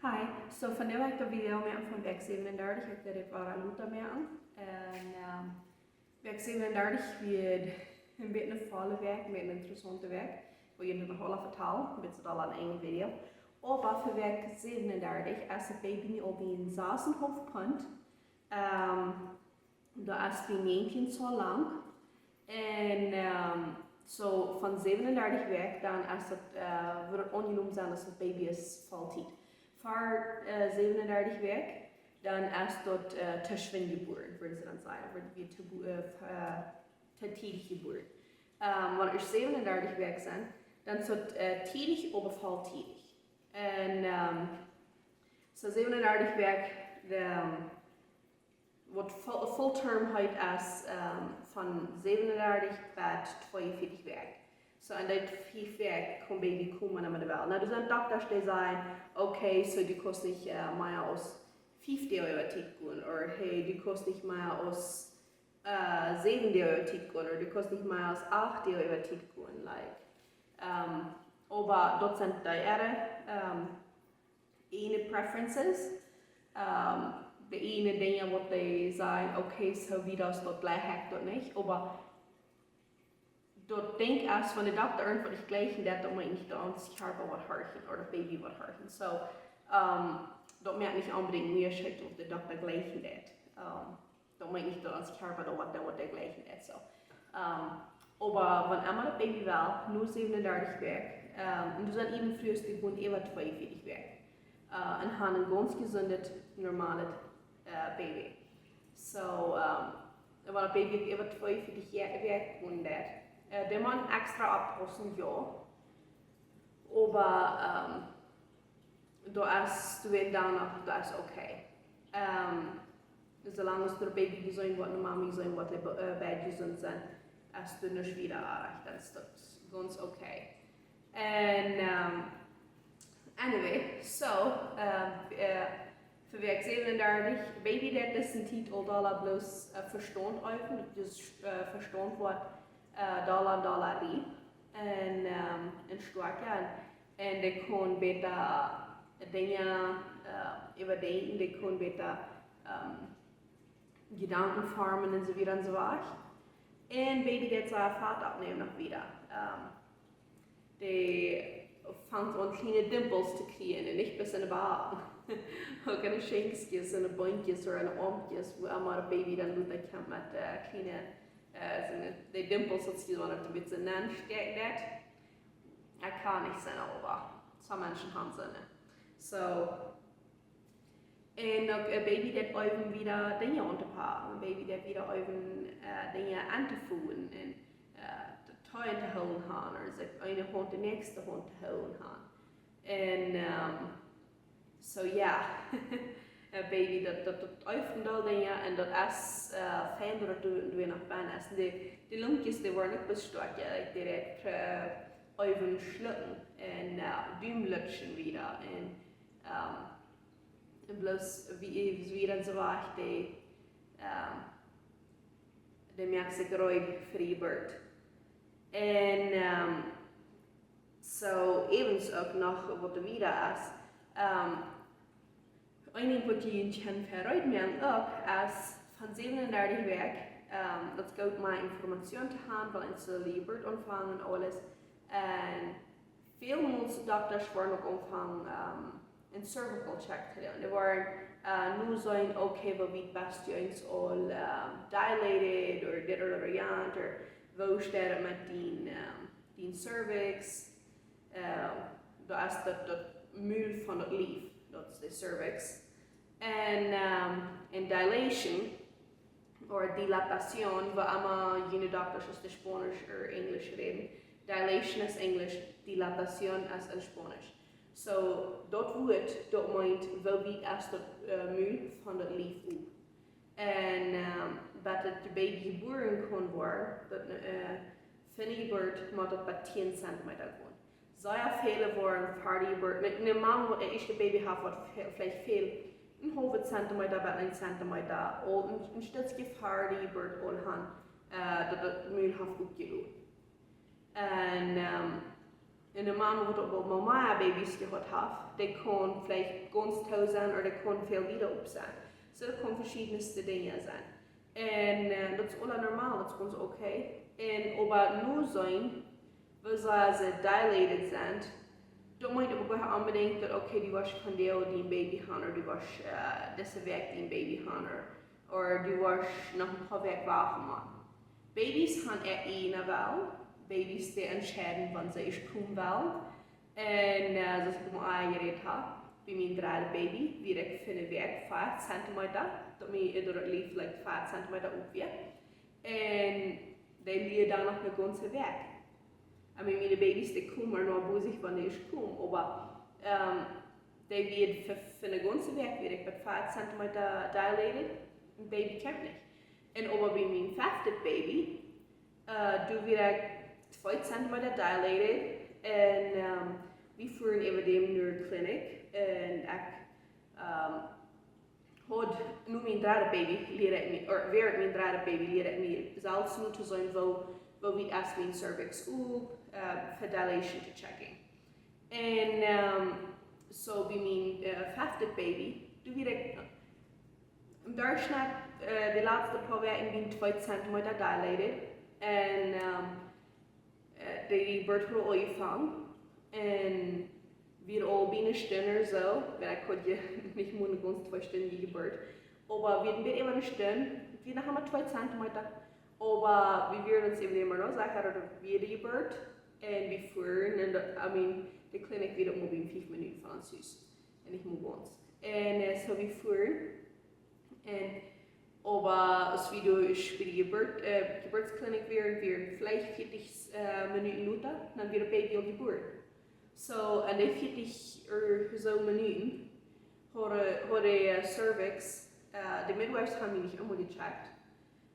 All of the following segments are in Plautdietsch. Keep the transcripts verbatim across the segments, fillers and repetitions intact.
Hi, so vondoag woa ekj een Video moaken von Wäakj säwenundartich, ekj woa dit waut lota moaken. Un, ehm, Wäakj säwenundartich wia een bät eene volle Wäakj, een bät eene interessante Wäakj. Ekj woa junt noch aula vetalen, een bät daut aul aun een Video. Oba fa Wäakj säwenundartich es daut Baby nu aul bie sas un haulf Punt. Ehm, daut es bie näajentieen Zoll lang. Un, ehm, so von säwenundartich Wäakj, dan es daut, eh, woat daut aunjenomen sennen daut daut Baby es volltiet. Ver, eh, säwenundartich Wäakj, dan es daut, eh, to schwind jebuaren, wudden see dan sajen. Woat wia to bu-, eh, f-, eh, to tiedich jebuaren. Ehm, wan et säwenundartich Wäakj sent, dan es daut, eh, tiedich, oba volltiedich. Un, ehm, so säwenundartich Wäakj, de, ehm, waut full, full term heet es, ehm, von säwenundartich bat tweeunvieetich Wäakj. So, en dee fief Wäakj kaun Baby komen no de Welt. Nu, doa sent Dokta dee sajen, okay, so du kaust nich, eh, mea aus fief Doag äwa Tiet gonen, or hey, du kaust nich mea aus, eh, säwen Doag äwa Tiet gonen, or du kaust nich mea aus acht Doag äwa Tiet gonen, like, ehm, oba daut sent dee äare, ehm, eene preferences. Ehm, de eene Dinja waut dee sajen, okay, so wiet aus daut jlikj ekj daut nich, oba daut Dinkj es, wan de Dokta irjentwaut nich jlikjen deit, dan mott nich de Kjarpa waut horchen, or daut Baby waut horchen. So, ehm, daut moakt nich onbedinjt mea Schekj, auf de Dokta jlikjen deit. Ehm, daut meent nich daut ons Kjarpa daut waut, daut waut dee jlikjen deit, so. Ehm, oba wan emma daut Baby well, nu säwenundartich Wäakj, ehm, un doa sent eenje Frues dee gonen äwa tweeunvieetich Wäakj, eh, un haben een gaunz jesundet, normalet, eh, Baby. So, ehm, wan daut Baby äwa tweeunvieetich Wäakj, Wäakj gonen deit, eh, dee mott extra oppaussen, jo. Oba, ehm, daut es, du weetst dan noch, daut es okay. Ehm, soo lang aus daut Baby jesunt woat, de Mami jesunt woat, de, eh, beid jesunt sent, es doa nuscht wieda oajch, dan es daut gaunz okay. Un, ehm, anyway, so, ehm, eh, fa Wäakj säwenundartich, Baby deit dise Tiet aul dolla bloos, eh, Vestaunt äwen, dus, eh, Vestaunt woat, eh, dolla un dolla riep. Un, ehm, un stoakja. Un, un dee kaun bäta Dinja, eh, äwadenkjen, dee kaun bäta, ehm, Jedanken formen un soo wieda un soo wajch. Un Baby deit sea Fat oppnämen noch wieda. Ehm, dee fangt aun kjliene Dimples to kjrieen un nich bloos enne Backen. Uk enne Schenkjes un enne Beenkjes or enne Oarmkjes, wua emma daut Baby dan lota kjemt met, eh, kjliene, eh, soone, de Dimples, daut see soo een bät nenn stäakjen deit. Ekj kaun nich seenen, oba some Menschen haben soone. So, un uk, eh, Baby deit äwen wieda Dinja auntopacken. Baby deit wieda äwen, eh, Dinja auntofoten un, eh, de Tee to hoolen haben, or sikj eene Haunt de näakjste Haunt to hoolen haben. Un, ehm, so, jo. Eh, Baby, daut, daut, daut äwen aul Dinja un daut es, eh, fein daut du, du noch best. Un de, de Lungjes, dee woaren uk bestoakjt, jo. Like, dee deit, eh, äwen schlucken un, eh, Dum lutschen wieda un, ehm, un bloos wie, wie dan soo wajch, dee, ehm, dee moakt sikj reed fa de Jeburt. Un, ehm, so, äwens uk noch waut doa wieda es, ehm, een Dinkj waut jie kjennen verreed moaken uk es von säwenundartich Wäakj, ehm, daut es goot om Information to haben, wiels eenst de Jeburt aunfangen un aules. Un väl Mol Dokta woaren uk aunfangen, ehm, een cervical check to doonen. Dee woaren, eh, nu seenen, okay, woo wiet best du eenst aul, ehm, dilated or dit or daut or jant, or woo steit et met dien, ehm, dien cervix. Ehm, daut es daut, daut Mul von daut Lief, daut es de cervix. Un, ehm, un dilation, or dilatación, woo emma june Dokta, aus dee Spaunisch or Enjlisch räden. Dilation es Enjlisch, dilatación es en Spaunisch. So, daut Wuat, daut meent, woo wiet es daut, eh, Mul von daut Lief op. Un, ehm, bat daut Baby jebuaren kaun woaren, daut, eh, von de Jeburt mott daut bat tieen Zentimeter gonen. Sea väle woaren ver de Jeburt, ne, ne Mama waut een ieeschte Baby haft, woat ve-, veleicht väl, een haulwen Zentimeter bat een Zentimeter, aul een, een Stekj ver de Jeburt aul han, eh, daut daut Mul haft opjeloten. Un, ehm, Eene Mama, waut uk aul mea Babys jehaut haft, dee kaun veleicht gaunz too sennen ooda dee kaun väl wieda opp sennen. Soo, daut kaun veschiedne Dinja sennen. Un äh, daut es aula normal, daut es gaunz okay. Un oba nu sennen, woo see dilated sent, daut meent oba nich onbedinjt daut, okay, du woascht vondoag dien Baby haben ooda du woascht äh, dise Wäakj dien Baby haben ooda, ooda du woascht noch een poa Wäakj wachten, Maun. Babys haben äa eejnen Wellen. Babys, dee entscheiden, wan see komen wellen. Un äh, soo aus ekj aul jerät hab, bie mien dreddet Baby wia ekj fa eene Wäakj fief Zentimeta, daut mien, daut Lief like fief Zentimeta opp wia. Un dee lieed dan noch eene gaunze Wäakj. I mean, miene Babys, dee komen mau bosich, wan dee komen, oba ähm, dee wia fa, fa eene gaunze Wäakj wia ekj bie fief Zentimeta dilated, een Baby kjeem nich. Un oba bie mien feftet Baby, äh, doa wia ekj twee Zentimeta dilated un ähm, wie fuaren äwa däm no de Klinik un ekj ähm, haud nu mien dreddet Baby, lieed ekj mie, ooda wäarent mien dreddet Baby, lieed ekj mie selfst nu to seenen, woo, woo wiet es mien cervix opp, äh, fa dilation to checken. Un ähm, soo bie mien äh, feftet Baby, doa wia ekj em Derchschnitt äh, de latste poa Wäakj bie twee Zentimeta dilated. Un ähm, äh, de Jeburt haud aul aunjefongen. Un wia aul bie eene Stund ooda soo, wiels ekj haud je nich mau gaunz twee Stunden Jeburt. Oba wia een bät äwa eene Stund, wia noch emma twee Zentimeta. Oba wie wieren ons äwa däm mau noch secha, daut wia de Jeburt. Un wie fuaren, un daut, I mean, de Klinik wia mau bie fief Minuten von ons Hus. Un ekj mott gaunz. Un äh, soo wie fuaren. Un oba aus wie doa bie de Jeburt, äh, Jeburtsklinik wieren, wieren veleicht vieetich äh, Minuten lota, dan wia daut Baby aul jebuaren. Soo, en dee vieetich ooda soo Minuten haud, haud de äh, cervix, äh, de midwives haben mie nich emol jecheckt.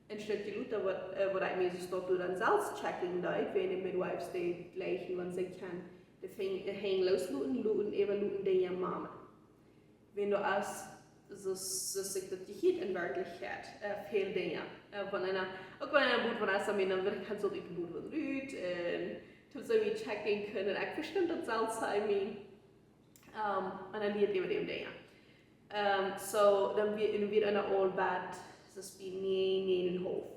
Un stekj lota, waut, äh, waut ekj mie soo doa dan selfst checking deed, wiels de midwives dee jlikjen, wan see kjennen de Fing-, de Henj loosloten, loten, äwa loten dee june Mama. Wan doa es, soo, soo aus ekj daut jehieet en Werkjlichkjeit, äh, väl Dinja. Äh, wan eena, uk wan eena Boot von es, I mean, dan wia ekj gaunz ut de Boot von rut. Un doa soo wie checking kunnen, ekj vestund daut selfst, I mean. Ähm, un dan lieed äwa däm Dinja. Ähm, soo, dan wia, dan wia eena aul bie, soo aus bie näajen, näajen un haulf.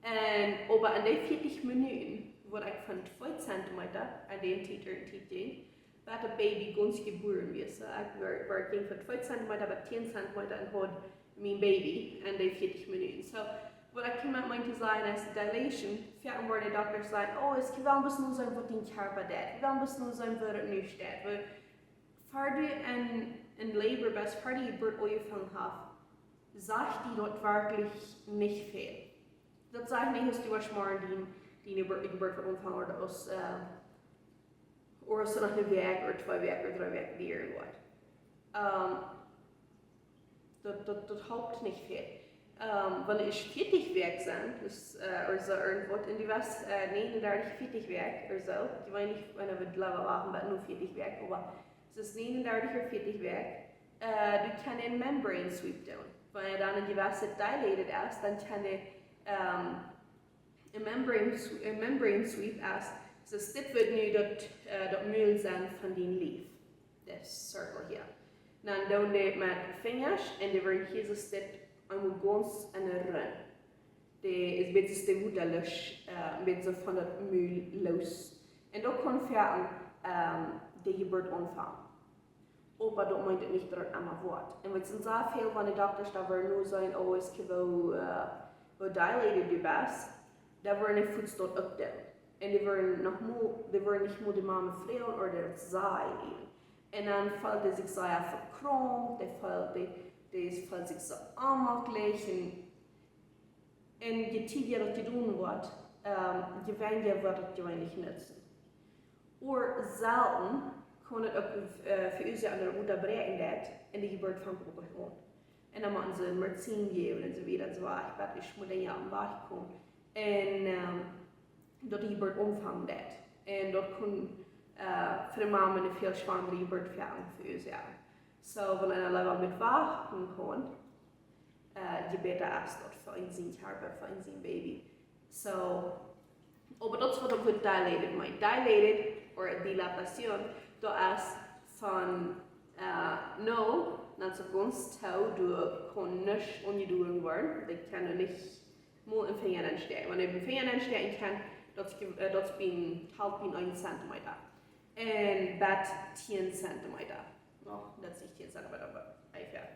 Un oba en dee vieetich Minuten, waut ekj von twee Zentimeta, en dee Tiet, en dee Tiet jinkj, bat daut Baby gaunz jebuaren wia. Soo, ekj wia, wia jinkj von twee Zentimeta bat tieen Zentimeta un haud mien Baby en dee vieetich Minuten. Soo, waut ekj hia met meen to sajen es, dilation, foaken woaren de Doktasch sajen, oh, es, wie wellen bloos nu seenen, waut dien Kjarpa deit. Wie wellen bloos nu seenen, woo daut nu steit. Wie, ver du en, en labor best, ver de Jeburt aunjefongen haft, sajcht die daut werkjlich nich väl. Daut sajcht nich, aus du woascht morjen dien, dien Jeburt, Jeburt woat aunfangen, ooda aus, äh, ooda aus doa noch eene Wäakj ooda twee Wäakj ooda dree Wäakj dieren woat. Ähm, daut, daut, daut halpt nich väl. Ähm, wan du vieetich Wäakj best, daut, äh, ooda soo irjentwaut, un du best äh, näajenundartich, vieetich Wäakj ooda soo, ekj weet nich, wan wie läwen woaren, oba nu vieetich Wäakj, oba soo näajenundartich ooda vieetich Wäakj, äh, du kaust een membrane sweep doonen. Wan du dan een jewesset dilated best, dan kaust du ähm, een membrane, sw-, een membrane sweep es, soo dit woat nu daut, äh, daut Mul sennen von dien Lief. Dit circle hia. Dan doonen dee met Finjasch un dee woaren hia soo dit eemol gaunz en de Rum. Dee es een bät de Wota loos, äh, een bät soo von daut Mul loos. Un daut kaun foaken ähm, de Jeburt aunfangen. Oba daut meent nich daut daut emma woat. Un waut sent soo väl, wan de Doktasch doa woaren nu sajen, oh, es, woo, äh, woo dilated du best, dan woaren dee fuaz daut uk doonen. Un dee woaren noch mau, dee woaren nich mau de Mama froagen ooda daut sajen. Un dan feelt dee sikj sea vekromt, dee feelt, dee, dee feelt sikj soo onjemakjlich un, un je tiedja daut jedonen woat, ähm, je weinja woat daut jeweenlich nutzen. Ooda selden kaun et uk äh, fa use aundre Wota bräakjen deit un de Jeburt fangt uk aun. Un dan motten see Medizin jäwen un soo wieda un soo wieda, bat ekj mott dan jo aum Wajch komen. Un ähm, daut de Jeburt aunfangen deit. Un daut kaun äh, fa de Mama eene väl schwoarere Jeburt woaren fa use. Soo, wan eena leewa met wachten kaun, äh, je bäta es daut fa een sien Kjarpa, fa een sien Baby. Soo, Oba daut es waut daut Wuat dilated meent. Dilated, or dilatation, daut es von, äh, no, dan es et gaunz too, du kaust nich aunjedonen woaren, daut kaun nich mol een Finja aunstäakjen. Wan eena een Finja aunstäakjen kaun, daut es, äh, daut es bie, halt bie een Zentimeter. Un bat tieen Zentimeter. No, daut es nich tieen Zentimeter, oba onjefäa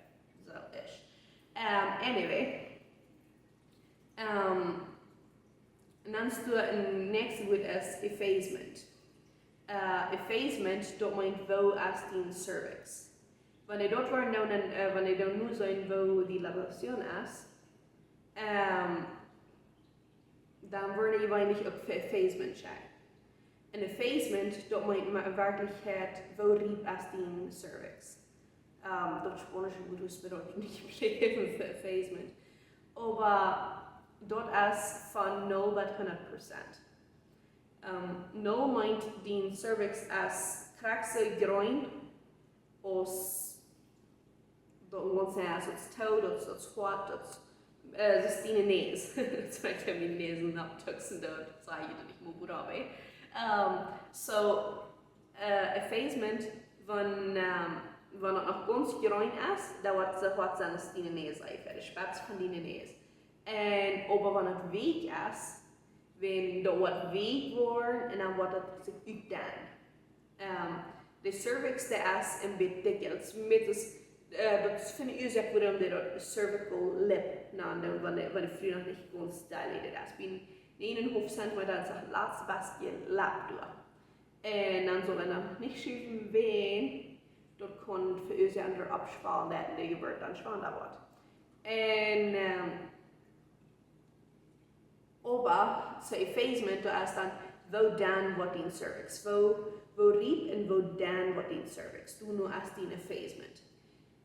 soo ish. Ähm, anyway. Ähm, un dan es doa een näakjstet Wuat es effacement. Äh, effacement, daut meent, woo es dien cervix. Wan eena daut woat nu, dan, äh, wan eena dan nu seenen, woo dilatation es, ähm, dan woat eena jeweenlich uk fa effacement checken. Un effacement, daut meent mau en Werkjlichkjeit, woo riep es dien cervix. Ähm, daut Spaunische Wuat es, daut ekj nich jebrukt fa effacement. Oba daut es von nul bat hundat Prozent. Ähm, nul meent, dien cervix es krakjt soo jreen aus daut, wan see es, daut es too, daut es, daut es hoat, daut es, äh, daut es diene Näs. Daut es, ekj kaun miene Näs nich optucksen, daut saj ekj nich mol goot opp, ey. Ähm, so, äh, effacement, wan, ähm, wan daut noch gaunz jreen es, dan woat et soo hoat sennen aus diene Näs, ey, fa de Spetz von diene Näs. Un oba wan et weakj es, wan daut woat weakj woaren un dan woat et sikj utdennen. Ähm, de cervix, dee es een bät dikja. Daut es met, äh, daut es von de Uasoak wuarom dee daut cervical lip nanen, wan de, wan de Fru noch nich gaunz dilated es. Bie näajen un een haulf Zentimeter es daut latste bestje Lap doa. Un dan saul eena daut nich schuwen, wan daut kaun fa Uasoaken doa oppschwalen, daut de Jeburt dan schwanda woat. Un, ähm, oba, so effacement, daut es dan, woo denn woat dien cervix. Woo, woo riep un woo denn woat dien cervix. Doano es dien effacement.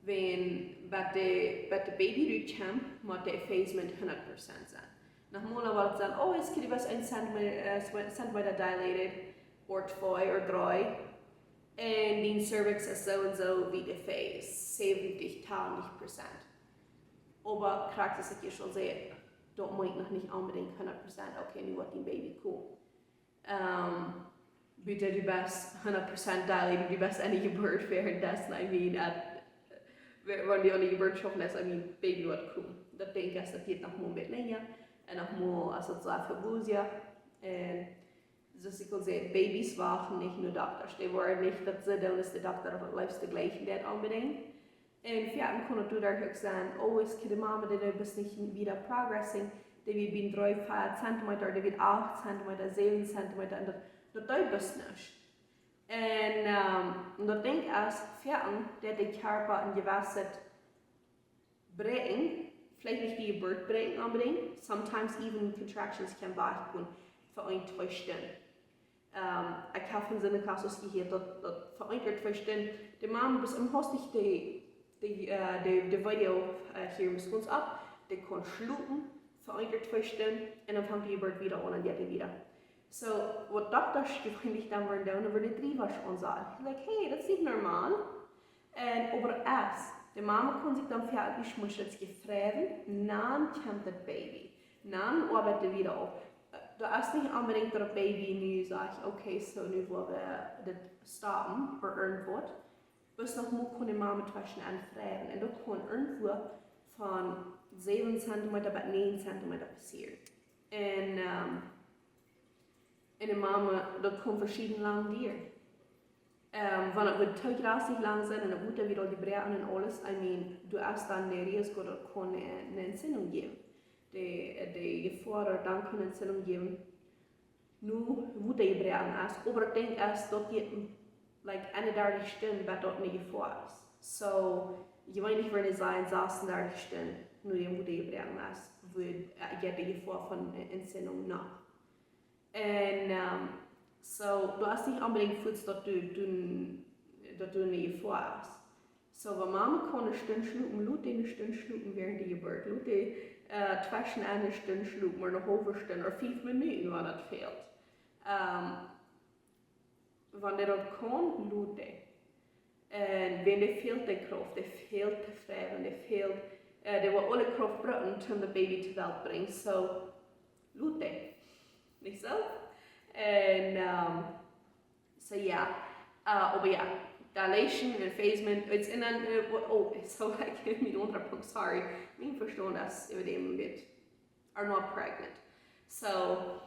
Wan, bat de, bat de Baby rutkjemt, mott de effacement hundat Prozent sennen. Noch mol woat et sennen, oh, es kjrie best een Zentimeter, äh, Zentimeter dilated, or twee, or dree. Un dien cervix es soo un soo wiet effaced, säwentich, tachentich Prozent. Oba krakjt aus ekj hia aul säd, daut meent noch nich onbedinjt hundat Prozent, okay, nu woat dien Baby komen. Ähm, bitte, du best hundat Prozent dilated, du best aune Jeburt währenddessen, I mean, at, wa-, wan du aune Jeburt schaufst, I mean, Baby woat komen. Daut denkj ekj, daut jeit noch mol een bät lenja. Un noch mol, aus daut soo fa Busia. Un soo aus ekj aul säd, Babys wachten nich no Doktasch. Dee woaren nich, daut see doonen, aus de Dokta daut leefste jlikjen deit onbedinjt. Un foaken kaun et doaderch uk sennen, oh, es kjrie de Mama, dee, dee es nich wieda progressing, dee wia bie dree, vea Zentimeter, dee wia acht Zentimeter, säwen Zentimeter, un daut, daut deit bloos nuscht. Un, ähm, un daut Dinkj es, foaken, daut de Kjarpa een jewesset bräakjen, veleicht nich de Jeburt bräakjen onbedinjt, sometimes even contractions kjennen wajchgonen fa een, twee Stunden. Ähm, ekj hab von soone cases jehieet, daut, daut fa een ooda twee Stunden, de Mama, best em hast nich de, de, äh, de, de Video, äh, hia misskunst opp, dee kaun schlopen fa een ooda twee Stunden, un dan fangt de Jeburt wieda aun un jeit wieda. So, waut Doktasch jeweenlich dan woaren doonen, dan woaren dee Driewascha aunsaten. Like, hey, daut es nich normal. Un oba es, de Mama kaun sikj dan foaken utschmusen, daut see jefroagen, dan kjemt daut Baby. Dan oabeit dee wieda opp. Daut es nich onbedinjt daut daut Baby nu sajcht, okay, so nu woa wie dit stoppen, or irjentwaut. Bloos noch mol kaun de Mama tweschen aun froagen. Un daut kaun irjentwua von säwen Zentimeter bat näajen Zentimeter passieren. Un, ähm, un de Mama, daut kaun veschieden lang dieren. Ähm, wan et woat too jrasich lang sennen un et woat dan wieda aul jebroaken un aules, I mean, du hast dan de Risiko, daut kaun, äh, eene Entzündung jäwen. De, de Jefoa, daut dan kaun Entzündung jäwen, nu woat dee jebroaken es, oba ekj denkj, es daut jeit, like, eenundartich Stunden, bat daut eene Jefoa es. So, jeweenlich woaren see sajen, sasuntachentich Stunden, nu dee woat dee jebroaken es, woat, äh, jeit de Jefoa von, äh, Entzündung no. Un, ähm, so, du hast nich onbedinjt Foods, daut du, du, daut du eene Jefoa hast. So, wan Mama kaun eene Stund schlopen, lot dee eene Stund schlopen wäarent de Jeburt. Lot dee, äh, tweschen eene Stund schlopen, ooda eene haulwe Stund, ooda fief Minuten, wan daut fält. Ähm, wan dee daut kaun, lot dee. Un wan dee fält de Krauft, dee fält to froagen, dee fält, äh, dee well aule Krauft brucken, om daut Baby to Welt brinjen. So, lot dee. Nich soo? Un, ähm, so jo. Äh, oba jo, dilation, effacement, it's in an, äh, oh, so, ekj hab mien aundra Punkt, sorry. Mien Vestaunt es äwa däm bät, are not pregnant. So,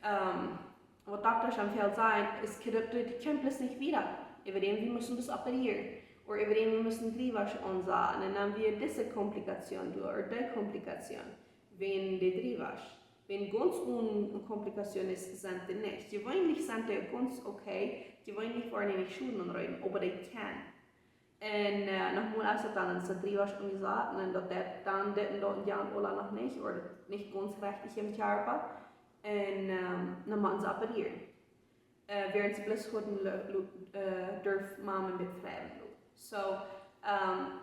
ähm, waut Dokta aul väl sajen, es, daut, daut kjemt bloos nich wieda. Äwa däm, wie motten daut operieren. Ooda äwa däm, wie motten Driewasch aunsaten. Un dan wia dise Komplikation doa, ooda dee Komplikation. Wäajen de Driewasch. Wäajen gaunz one Komplikation es, sent dee nich. Jeweenlich sent dee gaunz okay. Jeweenlich woaren dee nich Schoden aunrichten, oba dee kjennen. Un, äh, noch mol es daut dan een Driewasch aunjesaten un daut deit dan dit un daut un jant aules noch nich, ooda nich gaunz rajcht em Kjarpa. Un, ähm, dan motten see operieren. Äh, wäarent see bloos hauden, lo-, lo-, äh, durf Mama befrieen. So, ähm,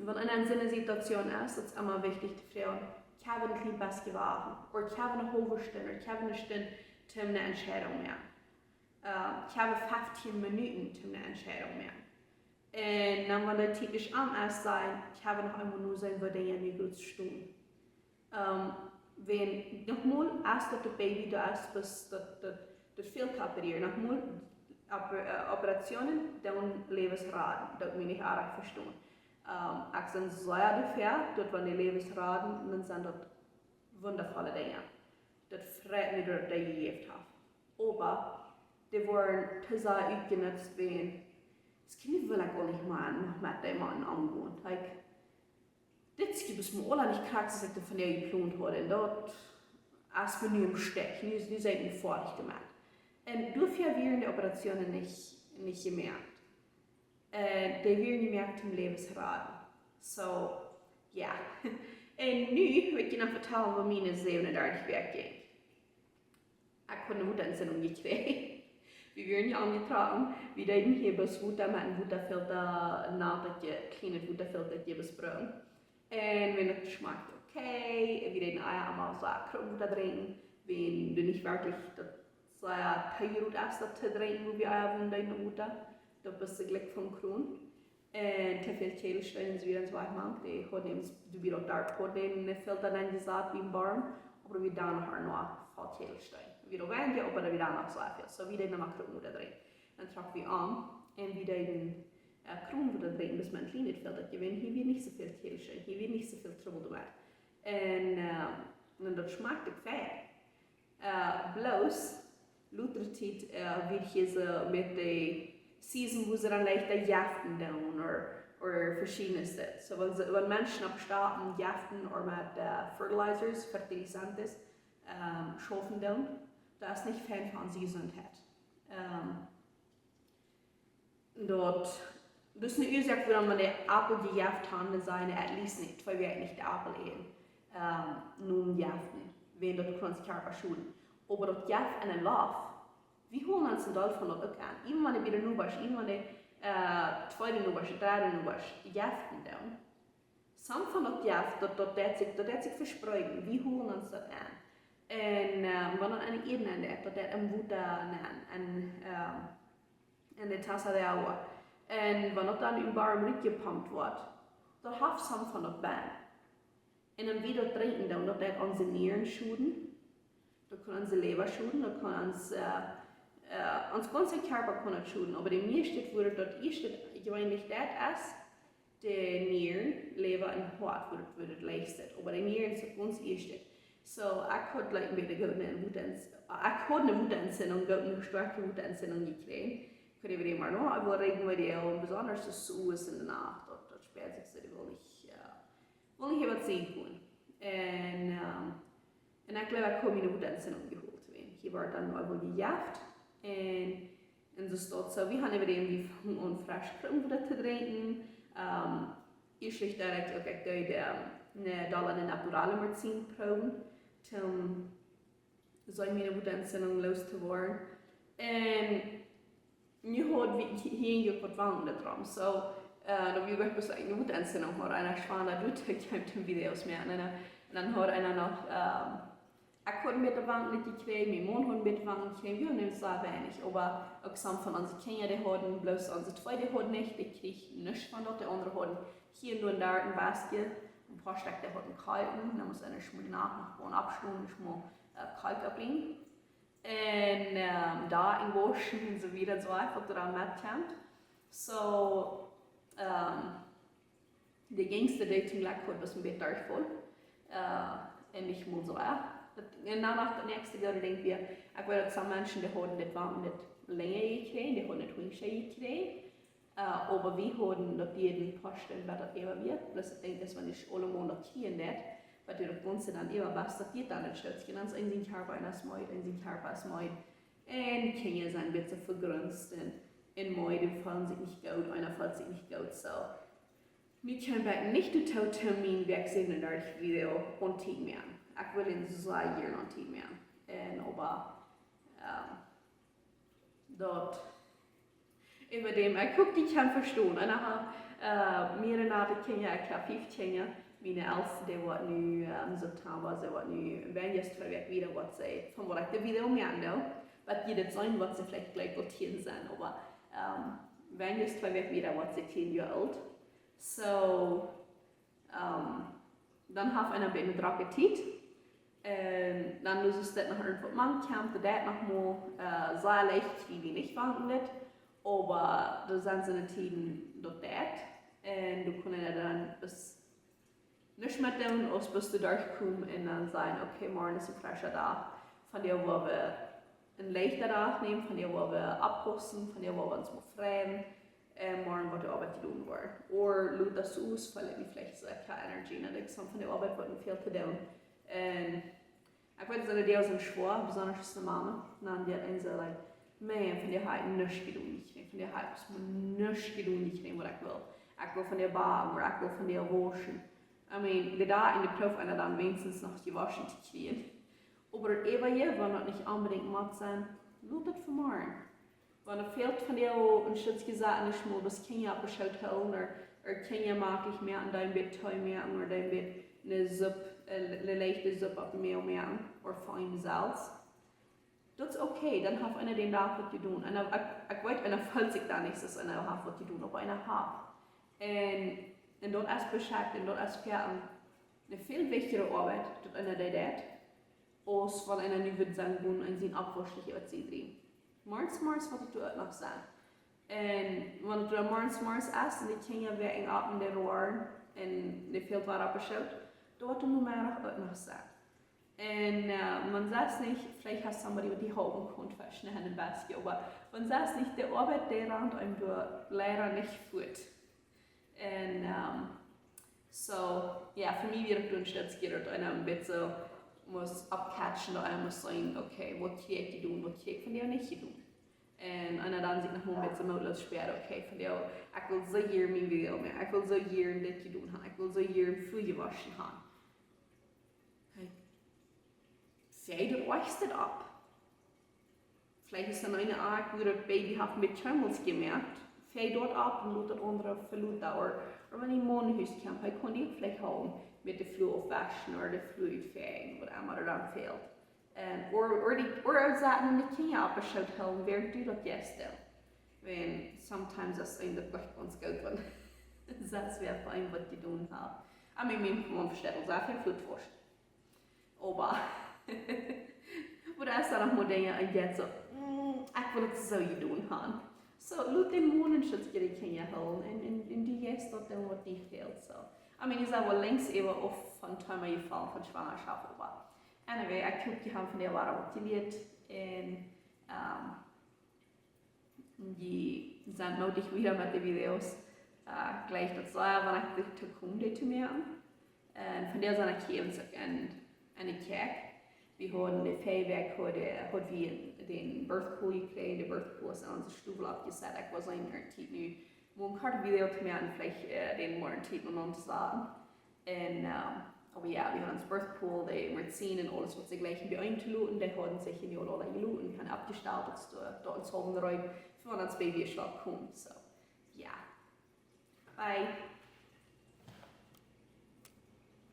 wan eena en soone Situation es, daut es emma wichtich to froagen, kjenn wie een kjlien bät wachten? Ooda kjenn wie eene haulwe Stund? Ooda kjenn wie eene Stund, om eene Entscheidung to moaken? Äh, kjenn wie feftieen Minuten, om eene Entscheidung to moaken? Un dan, wan de Tiet es om es, dan kjenn wie noch eemol noseenen, woo dee nu goot stonen. Ähm, wan, noch mol, aus daut daut Baby doa es, bat daut, daut, daut fält to operieren. Noch mol, Oper-, äh, Operationen, dan Läwes raden. Daut mott eena uk vestonen. Ähm, ekj sie sea doafäa, daut wan dee Läwes raden, dan sent daut wundafolle Dinja. Daut freit mie, daut dee jejäft haft. Oba dee woaren too sea utjenutzt, wäajen, daut kjenn wie uk nich mea noch met dee Maun aungonen. Like, dit es bloos mol aules nich krakjt, soo aus ekj daut von dee jeplont haud. Un daut es mie nu em Stich. Nu es, nu sie ekj nu foadich doamet. Un doafäa wieren de Operationen nich, nich jemoakt. Äh, dee wieren jemoakt om Läwes to raden. So, jo. Un nu well ekj junt noch vetalen, woo miene säwenundartich Wäakj jinkj. Ekj haud eene Wutaentzündung jekjräajen. Wie wieren hia aunjetrocken, wie deeden hia bloos Wota met een Wotafilter, een kjlienet Wotafilter hia brucken. Un wan daut schmakjt okay, un wie deeden ea emma soo Kruakenwota drinkjen, wan du nich werkjlich daut soo too goot es daut to drinkjen, woo wie ea wudden deeden Wota, daut wia jlikj von Krun. Un too väl Kjedelsteena un soo wieda un soo wieda mank, dee hauden, dee wia uk doa, hauden een Filter nenjesat biem Borm, oba wie deeden noch noch väl Kjedelsteena. Wie deeden weinja, oba wie deeden noch soo väl. So, wie deeden emma Kruakenwota drinkjen. Dan trocken wie om, un wie deeden, äh, Kruakenwota drinkjen, bat met een kjlienet Filter, wäajen hia wia nich soo väl Kjedelsteena, hia wia nich soo väl Trubbel doamet. Un, äh, un daut schmakjt uk fein. Äh, bloos, lota Tiet, äh, wia hia soo met de Season, woo see dan leicht de Jeften doonen, ooda, ooda veschiednet. So, wan see, wan Menschen opp Stoapen Jeften ooda met, äh, Fertilizers, Fertilizantes, ähm, schaufen doonen, daut es nich fein fa onse Jesuntheit. Ähm, Daut, daut es eene Uasoak, wuarom wan de Aupel jejeft haben, dan sellen at least nich twee Wäakj nich de Aupel äten, ähm, nom Jeften, wäajen daut kaun onsen Kjarpa schoden. Oba daut Jeft enne Loft, wie hoolen ons een Deel von daut uk aun. Even wan wie de Nobasch, even wan de, äh, tweede Nobasch, dredde Nobasch Jeften doonen, some von daut Jeft, daut, daut deit sikj, daut deit sikj vespreeden. Wie hoolen ons daut aun. Un, ähm, wan daut enne Ieed nenn deit, daut deit em Wota nenn. Un, ähm, en de taza de agua. Un wan daut dan em Borm rutjepompt woat, daut haft some von daut bennen. Un wan wie daut drinkjen, dan daut deit onse Nieren schoden. Daut kaun onse Leewa schoden, daut kaun ons, äh, äh, ons gaunza Kjarpa kaun daut schoden. Oba de mieeschte, woo daut ieeschte jeweenlich daut es, de Nieren, Leewa un Hoat, woo daut, woo daut leicht es. Oba de Nieren es daut gaunz ieeschte. So, ekj haud, like, een bät eene Wutaentzündung, ekj haud eene Wutaentzündung, eene stoakje Wutaentzündung jekjräajen. Ekj haud äwa däm mau noch een Video, besonda de Sues enne Nacht, daut, daut spält sikj soo, dee well nich, äh, well nich waut seenen kjennen. Un, ähm, un ekj jleew, ekj haud miene Wutaentzündung jehoolt, wäajen hia wort dan mau woll jejeft. Un, un soo es daut soo, wie haben äwa däm, wie fungen aun fresch Kruakenwota to drinkjen. Ähm, ieescht daut ekj uk, ekj deed, ähm, eene dolle, eene naturale Medizin proowen, om soo miene Wutaentzündung los to woaren. Un nu haud wie hia, hia uk waut wanken doaromm. So, äh, daut wia bloos eene Wutaentzündung, mau eena schwanda doa, ekj hab twee Videos jemoakt. Un, un dan haud eena noch, ähm, ekj haud een bät wanken jekjräajen, mien Maun haud een bät wanken jekjräajen, wie hauden sea weinich. Oba uk some von onse Kjinja, dee hauden, bloos onse twee, dee hauden nich, dee kjrieejen nuscht von daut, de aundre hauden hia un doa een bät, een poa Stekj, dee hauden Kolkjen, dan must eena schmoa de Nacht noch gonen oppstonen, schmoa Kalk oppbrinjen. Un ähm, doa en wauschen un soo wieda, soo eefach daut doa met kjemt. Soo ähm, de jinjste Deel toom Jlekj haud bloos een bät Derchfaul. Äh, un nich mol soo ea. Un dan noch daut näakjste Deel, denkj ekj, ekj weet daut sommje Menschen, dee hauden dit, wieren dit lenja jekjräajen, dee hauden dit weinja jekjräajen. Äh, oba wie hauden daut jieda Poat en bät daut äwa wia. Plus ekj denkj, daut wan du aulemaun daut kjrieen deist, waut du daut gaunze dan äwa best, daut deit dan een Stootje. Dan es een sien Kjarpa, eena es meed, eena sien Kjarpa es meed. Un Kjinja sent een bät vegrunzt un, un meed, dee feelen sikj nich goot, eena feelt sikj nich goot, soo. Nu kjeem ekj nich doatoo, toom mien Wäakj säwenundartich Video aun Tiet moaken. Ekj wull en sea jieren aun Tiet moaken. Un oba ähm, daut, äwa däm, ekj hop, jie kjennen vestonen. Un dan ha äh, mea aus daut Kjinja, ekj hab fief Kjinja. Miene elste, dee woat nu ähm, September, see woat nu, wan jie twee Wäakj wieda woat see, von waut ekj de Video moaken doo, waut jie daut seenen, woat see veleicht jlikj aul tieen sennen, oba ähm, wan jie twee Wäakj wieda woat see tieen Joa oolt. Soo ähm, dan haft eena een bät drocke Tiet. Un dan es daut noch irjentwaut mank kjemt, daut deit noch mol äh, sea leicht, kjrie wie nich von dit. Oba doa sent soone Tieden, daut deit. Un du kaust dan bloos nuscht met doonen, aus bloos doa derchkomen un dan sajen, okay, morjen es een frescha Dach. Vondoag woa wie een leichta Dach nämen, vondoag woa wie oppaussen, vondoag woa wie ons mol freien. Un morjen woat de Oabeit jedonen woaren. Ooda lot daut soo aus, wiels ekj veleicht soo, ekj hab Energie, un ekj hab von de Oabeit woat väl to doonen. Un ekj weet, soone Deel sent schwoa, besonda aus de Mama. Dan deit eena soo, like, man, vondoag hab ekj nuscht jedonen jekjräajen, vondoag hab ekj nuscht jedonen jekjräajen, waut ekj wull. Ekj wull vondoag backen, ooda ekj wull vondoag wauschen. I mean, de Dach, un de prooft eena dan weens noch jewoschen to kjrieen. Oba äwa je, wan daut nich onbedinjt mott sennen, lot daut fa morjen. Wan et fält von die een Stootje Sachen, nich mol bloos Kjinja opp de Schoot hoolen, ooda, ooda Kjinja moaken, ekj moak een bät Tee moaken, ooda een bät eene Supp, äh, eene leichte Supp opp de Mäl moaken, ooda fa am selfst. Daut es okay, dan haft eena dän Dach waut jedonen. Un dan, ekj, ekj weet, eena feelt sikj dan nich, aus eena haft waut jedonen, oba eena haft. Un, un daut es beschekjt, un daut es fa eene väl wichtjere Oabeit, daut eena dee deit, aus wan eena nu wudd sennen gonen un sien Oppwausch utseenen. Morjes, morjes woat et doa uk noch sennen. Un wan et doa morjes, morjes es un de Kjinja wäajen opp un dee roaren un dee fält waut opp de Schoot, doa woat et Nomeddach uk noch sennen. Un äh, wan sest nich, veleicht hast somebody waut die halpen kaun, veleicht een bät, oba wan sest nich, de Oabeit, dee rant eenem doa leida nich fuat. Un ähm, soo, jo, fa mie wia et een Stootje daut eena een bät must oppcatchen, daut eena must seenen, okay, waut kjrie ekj jedonen, waut kjrie ekj vondoag nich jedonen. Un eena dan sikj noch mol een bät mootloos späat, okay, vondoag, ekj wull soo jieren mien Video moaken, ekj wull soo jieren dit jedonen haben, ekj wull soo jieren Fua jewoschen haben. Hey. Fäa daut oajchste opp. Veleicht es dan eene Oabeit, wua daut Baby haft met Kjemmels jemoakt. Fäa daut opp un lot daut aundre veloten. Ooda, ooda wan de Maun no Hus kjemt, hee kaun die veleicht halpen met de Flua aufwauschen ooda de Flua utfäajen, waut emma doa dan fält. Un, ooda, ooda de, ooda saten un de Kjinja opp de Schoot hoolen, wäarent du daut deist. Wan sometimes es een daut leicht gaunz goot, wan sest wäa fa eenem waut jedonen haft. I mean, mien Maun vesteit aul sea väl Fua to wauschen. Oba, oba doa es dan noch mol Dinja, un jie soo, mm, ekj wull et soo jedonen haben. Soo, lot dän Maun een Stootje de Kjinja hoolen un, un, un du jeist daut doonen waut die fält, soo. I mean, jie sent woll lenjst äwa auf von Thema jefaulen von Schwangerschaft, oba anyway, ekj hop, jie haben von dee Woarheit waut jelieet un ähm, jie sent mootich wieda met de Videos. Äh, jlikj daut sea, wan ekj doatoo kom, dee to moaken. Un vondoag sie ekj hia uk en, en de Kjäakj. Wie hauden de Februar, haud, haud wie dän Birth Pool jekjräajen, de Birth Pool es en onse Stow oppjesat. Ekj wull een Tiet nu, om een kort Video to moaken, veleicht äh, dän morjen Tiet noch auntosaten. Un ähm, oba jo, wie hauden ons Birth Pool, de Medizin un aules waut see jlikjen bie ons to loten, dee hauden see hia nu aul jeloten, kaun oppjestalt, daut es doa, doa ons haben reed, fa wan ons Baby es aul jekomen, soo, jo. Bye.